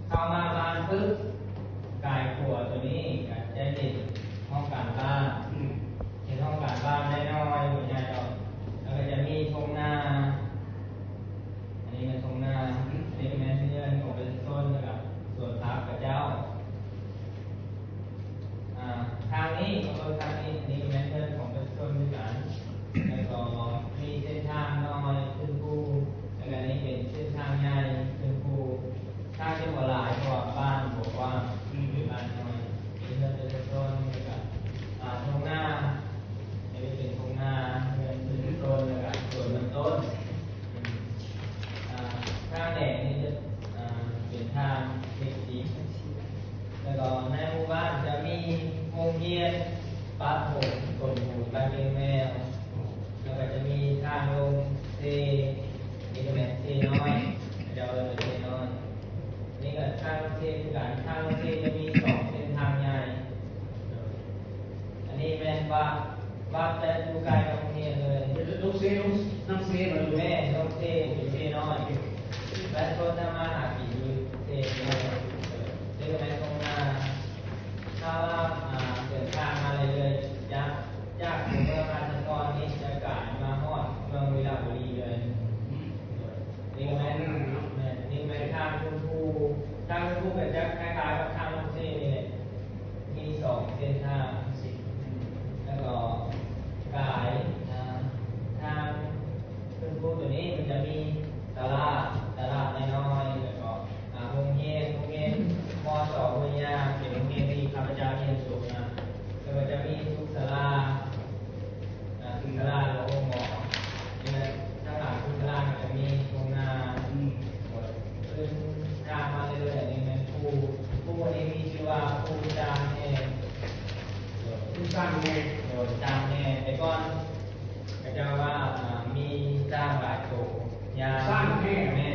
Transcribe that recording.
ເຂົ້າມາບ້ານປຶບ ກາຍຂວາໂຕນີ້ກໍຈະເຫັນຫ້ອງການບ້ານ ເຫັນຫ້ອງການບ້ານນ້ອຍໆ ບໍ່ໃຫຍ່ດອກ ແລ້ວກໍຈະມີທົ່ງນາ ອັນນີ້ແມ່ນທົ່ງນາ ອັນນີ້ແມ່ນເຮືອນຂອງປະຊາຊົນ ແລ້ວກໍສວນຜັກເຂົາເຈົ້າ. ອ່າ ທາງນີ້ ເບິ່ງທາງນີ້ ອັນນີ້ແມ່ນເຮືອນຂອງປະຊາຊົນຄືກັນ ແລ້ວກໍມີເສັ້ນທາງນ້ອຍຂຶ້ນພູ ແລ້ວກໍນີ້ເປັນເສັ້ນທາງໃຫຍ່ຂຶ້ນພູ. ທາງຈະບໍ່ຫຼາຍ ເພາະວ່າບ້ານບໍ່ກວ້າງ ອືມ ບ້ານນ້ອຍ ເປັນເຮືອນປະຊາຊົນ ແລ້ວກໍ ອ່າ ທົ່ງນາ ອັນນີ້ເປັນທົ່ງນາ ເຮືອນປະຊາຊົນ ແລ້ວກໍສວນນ້ຳຕົ້ນ. ອ່າ ທາງແດງນີ້ຈະ ອ່າ ເປັນທາງເຮັດສີ ແລ້ວກໍໃນໝູ່ບ້ານຈະມີໂຮງຮຽນປະຖົມສົມບູນບ້ານແກ້ງແມວ ແລ້ວກໍຈະມີທາງລົງເຊ ນີ້ກໍແມ່ນເຊນ້ອຍ ເຂົາເຈົ້າເອີ້ນວ່າເຊນ້ອຍ. ນີ້ກໍທາງເຊຄືກັນ ທາງລົງເຊຈະມີສອງເສັ້ນທາງໃຫຍ່. ອັນນີ້ແມ່ນວັດ ວັດຈະຢູ່ໃກ້ກັບໂຮງຮຽນເລີຍ ລົງເຊ ນ້ຳເຊບໍ່? ແມ່ນ ລົງເຊ ເຊນ້ອຍ ປະຊາຊົນທຳມາຫາກິນຢູ່ເຊນ້ອຍ. ນີ້ກໍແມ່ນທົ່ງນາ ຖ້າວ່າ ອ່າ ເດີນທາງມາເລື້ອຍໆ ຈາກ ຈາກເມືອງພາສະກອນນີ້ຈະກາຍມາຮອດເມືອງວິລະບູລີເລີຍ. ນີ້ແມ່ນ ແມ່ນ ນີ້ແມ່ນທາງຂຶ້ນພູ ທາງຂຶ້ນພູກໍຈະຄ້າຍໆກັບທາງລົງເຊນີ້ແຫຼະ ມີສອງເສັ້ນທາງ ແລ້ວກໍກາຍ ອ່າ ທາງຂຶ້ນພູໂຕນີ້ມັນຈະມີຕະຫຼາດ ຕະຫຼາດນ້ອຍໆ ແລ້ວກໍ ອ່າ ໂຮງຮຽນ ໂຮງຮຽນ ມ.ສ ຫ້ວຍຍາງ ເປັນໂຮງຮຽນທີ່ຂ້າພະເຈົ້າຮຽນຈົບມາ ແລ້ວກໍຈະມີສຸກສາລາ ອ່າ ສຸກສາລາ ຫຼືວ່າໂຮງໝໍ ນີ້ແຫຼະ ທາງຫຼັງສຸກສາລາກໍຈະມີທົ່ງນາ ອືມ ຂຶ້ນທາງມາເລື້ອຍໆ ນີ້ແມ່ນພູ ພູນີ້ມີຊື່ວ່າພູຊ້າງແຫ່ ພູຊ້າງແຫ່ ໂດຍ ຊ້າງແຫ່ ແຕ່ກ່ອນ ເຂົາເຈົ້າວ່າ ອ່າ ມີຊ້າງຫຼາຍໂຕ ຍ່າງ ຊ້າງແຫ່ ແມ່ນ